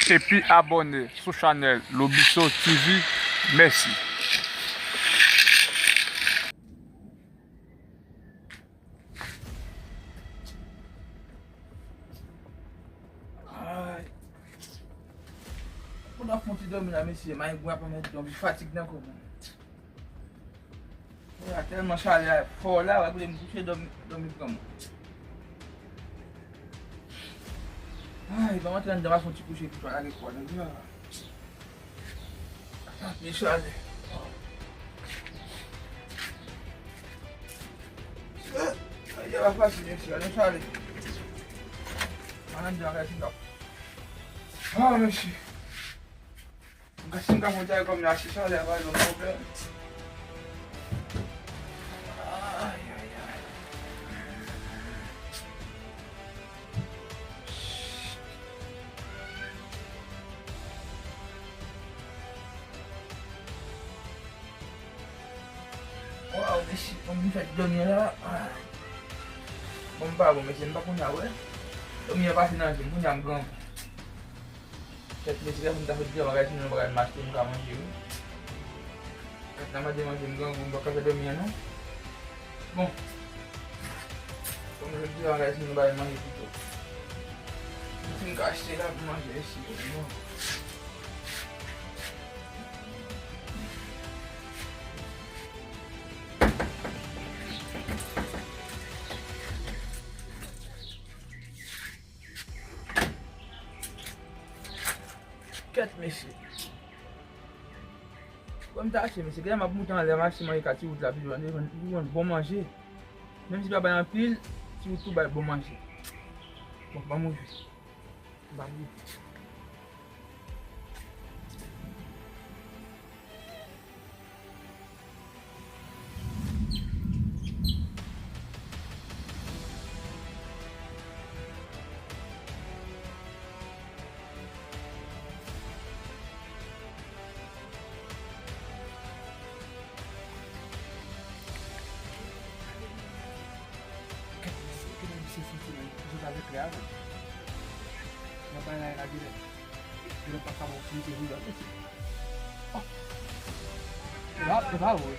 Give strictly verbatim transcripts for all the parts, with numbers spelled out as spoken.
Epi abòne sou chanèl Lobiso T V. Mèsi. Ay. Pou n ap fon ti dòmi la, mesye, mayi gwa pa mèt dòmi, fatig nan kò mwen. Tèlman chalè a fò la, w ap kite m kouche dòmi, dòmi pran mwen. Ay, ban m antre anndan, m ap fè yon ti kouche pou lage kò nan. Ay, chalè. Ay, pa fasil, mesye, chalè. Ann anndan, gade si m ka. Ah, mesye. Mwen ka, si m ka fè yon bagay kòm la, si chalè a pa yon pwoblèm. Ay, ay, ay. Waw, mesye, mwen vin fè dòmi la. Ah. Bon, m pa bon, mesye, m pa konn a wè. Dòmi an pase nan je m, kounye a m grangou. Kèt mesye, lè m ta sot devan, bagay, sinon bagay m achte, m ka manje, wi. Kèt la, m ap manje, m grangou, m pa ka fè dòmi an, non. Bon. Kòm jodi a, bagay, sinon bagay manje pito. M fin ka achte la pou manje, mesye, bon. Kèt, mesye. Kòm m ta achte, mesye, genlè m ap moute anlè, m achte manje ka ti wout la, pi lwen, li vann, li vann bon manje. Menm si pa bay anpil, ti wout tou bay bon manje. Bon, ban m ouvri. Ban m ouvri. Kèt, mesye, kèt, misye santi nan sot avèk lè a, man. Nan bay la, la, genlè. Genlè pa ka bon, misye vin la, mesye. Oh. E pa, e pa vre.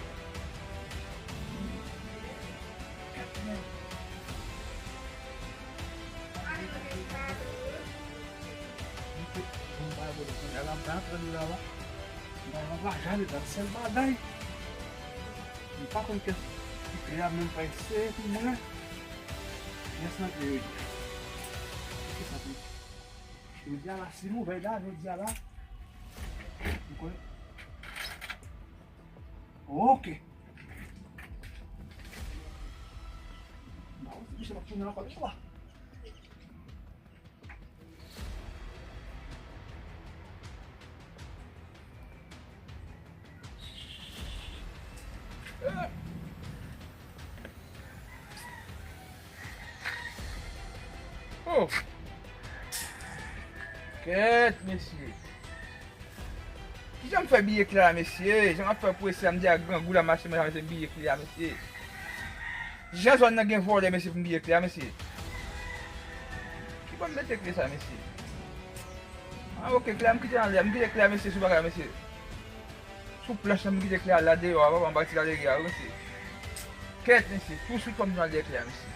Bon, bay, bon, bon, la, la, la, la, la, la. Bagay la pa jale nan sèl bagay. M pa konn kiyès ki kle a, men m pa eseye pou mwen. Kiyès nan kle yo ye? Kiyès nan kle? Jodi a la, si m ouvè la, jodi a la, m konnen. Ok. M pa wè si misye p ap tounen ankò yon fwa. Oh! Kèt, mesye. Kijan m fè bliye kle a, mesye? Jan m ap fè prese a, m di a grangou la mache, mwen, mesye, m bliye kle a, mesye. Jan zòn nan gen vòlè, mesye, pou m bliye kle a, mesye. Ki bò m mete kle sa, mesye? Ah, ok, kle a m kite anlè, m kite kle a, mesye, sou bagay, mesye. Sou planch lan, m kite kle a la deyò a, papa, m pati la dèyè a, wi, mesye. Kèt, mesye, touswit fò m tounen al dèyè kle a, mesye.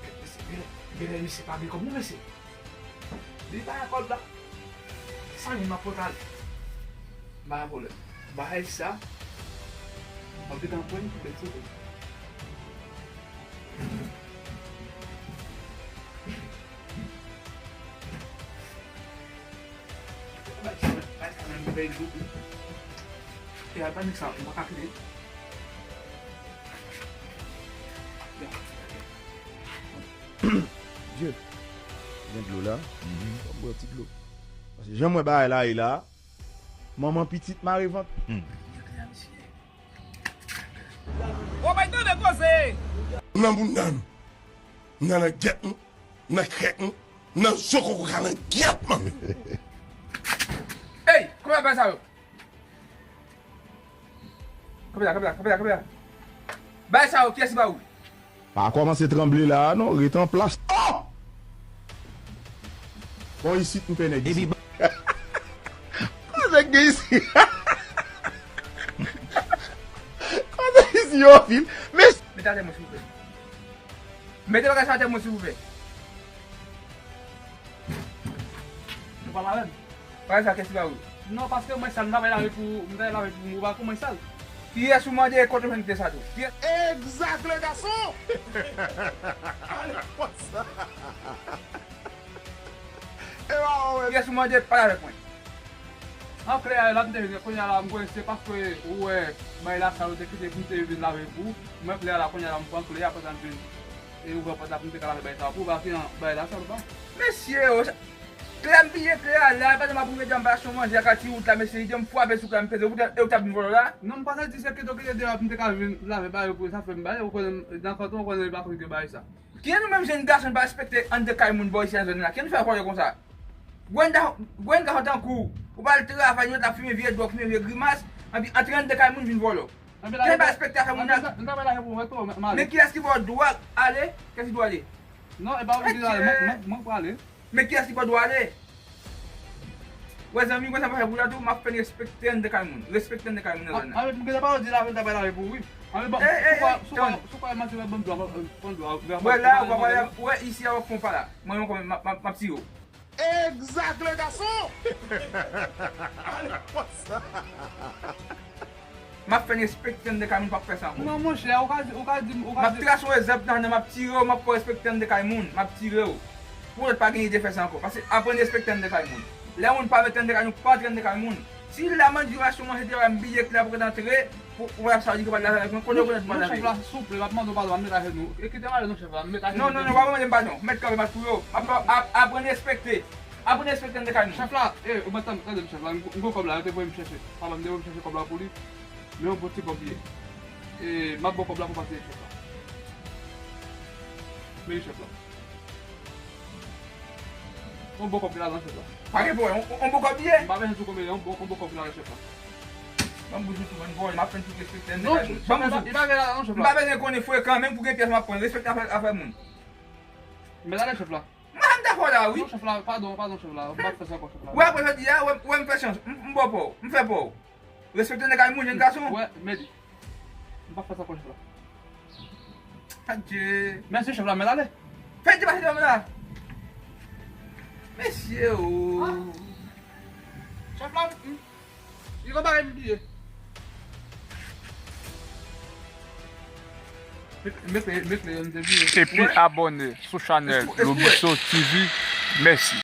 Kèt, mesye, genlè, genlè, mesye pa gen kòb non, mesye. Li pa gen kòb la. San li m ap pote ale. Pa gen pwoblèm. Bagay sa, m ap gentan pran l pou bèl foto. Bagay sa, bagay sa menm ki bay gou. E al pa nèg sa, m pa ka kite. Dye, gen dlo la. Mhm. Ban m bwè ti dlo. Paske jan m wè bagay la ye la, manman pitit mare vant. Hmm. Nan bounda m, nan langyèt m, nan krèk m, nan zo koko kalangyèt m. Ey, kòman bagay sa yo? Kanpe la, kanpe la, kanpe la, kanpe la. Bagay sa yo, kiyès ki ba ou? Pa kòmanse tranble la a non, ret an plas. Oh! Bon, isit m pè nèg isit. Kòman nèg gen isit? Kòman nèg isit yo anpil? Men Mete atè mwen silvouplè. Mete bagay sa atè mwen silvouplè. Nou pa lave m. Bagay sa kès li ba ou? Non, paske mwen sal, m ta bay lave pou, m ta bay lave pou ou, ou pa konn mwen sal. Kiyès ou mande kote w jwenn kle sa tou? Kiyès? Exact, le garçon! Ale konsa. E pa ou menm. Kiyès ou mande pale avèk mwen? An kle a la m te vin, kounye a la m kwè se paske ou wè bay la sa yo te kite pou m te vin lave pou ou. Mwen kle a la kounye a la m pran kle a, apre sa m vin e ouvè pòt la pou m te ka lave bay sa pou ou, paske an bay la sa yo pa. Mesye, o, sa, kle a m piye kle a la, pandan m ap rive dèyè m pa achte yon manje ak ti wout la, mesye, li di m frape sou kle a m peze, ou te, e ou t ap vin vòlò la? Non, m pa santi se kit ou kite deyò pou m te ka vin lave bay yo pou sa fè m bay, ou konnen nan kanton, ou konnen li pa konn ke bay sa. Kijan nou menm jèn gason n pa respekte anndan kay moun bò isi nan zòn nan? Kijan nou fè vòlò konsa? Grenn da-, grenn gason tankou w, ou pral travay, nou t ap fimen vye dwòg, fimen vye grimas, anpi antre anndan kay moun vin vòlò. Kijan n pa respekte afè moun nan? Men kiyès ki ba w dwa ale? Kiyès ki dwa ale? Non, e pa ou ki ale, mwen, mwen, mwen prale. Men kiyès ki ba w dwa ale? Wè zanmi, wè sa pa fè pou la tou, m ap fè n respekte anndan kay moun. Respekte anndan kay moun nan zòn nan. Anben, m gentan pa di la, m ta bay lave pou ou wi. Anben, bon, sou kwa, sou kwa, sou kwa, manti, ban m dwa, ban m dwa. Wè la, w ap wè, wè isi a w ap fè yon pa la. Mwen menm kòm m ap, m ap, m ap tire w. Exact, le garçon! Ale konsa. M ap fè n respekte anndan kay moun, m p ap fè sa ankò. Non, monchè, ou ka di, ou ka di, ou ka di. M ap trase yon egzanp nan, m ap tire w, m ap fè w respekte anndan kay moun, m ap tire w. Pou w pa gen ide fè sa ankò. Paske aprann respekte anndan kay moun. Lè moun pa mete anndan kay nou, pa antre anndan kay moun. Si la manje m achte yon manje te bay m biye kle a pou w antre, pou, pou w ap sa di ke w pa t lave avèk mwen, konnen w konnen w pa t lave. Non, chèf la, souple, m ap mande w padon, m ap met ajenou. E kite m ale non, chèf la, m met ajenou. Non, non, non, pa mande m padon. Mèt kanpe m ap touye w. M ap, ap, aprann respekte. Aprann respekte anndan kay nou. Chèf la, e, ou mèt tande, tande m chèf la, m, m gon kòb la, yo te voye m chèche. Papa m te voye m chèche kòb la pou li. Men yon bon ti kòb li ye. E, m ap ba w kòb la pou w pase chèf la. Men li chèf la. Yon bon kòb ki ladan chèf la. Pa gen pwoblèm, yon, yon bon kòb li ye. M pa bezwen di w konbyen, yon bon, yon bon kòb ki ladan chèf la. Ban m bouzou tou, ban m vòlè, m ap fè n tout respekte anndan kay moun. Ban m bouzou. Li pa gen ladan non chèf la. M pa bezwen konnen frekan, menm pou gen pyès m ap pran. Respekte afè, afè moun. Men ladan chèf la. Mwen menm dakò la wi. Non chèf la, padon, padon chèf la. M p ap fè sa ankò chèf la. Wè apre jodi a, wè, wè m fè chans. M, m ba w pa w. M fè pa w. Respekte anndan kay moun, jèn gason. Wè, mèdi. M p ap fè sa ankò chèf la. Adje. Mèsi chèf la, men ale. Fè ti pase dòmi la. Mesye o. Chèf la, m, m, li gon bagay m bliye. Met, met, met, met, met, met, met, met. Epi abòne sou chanèl Lobiso T V. Mèsi.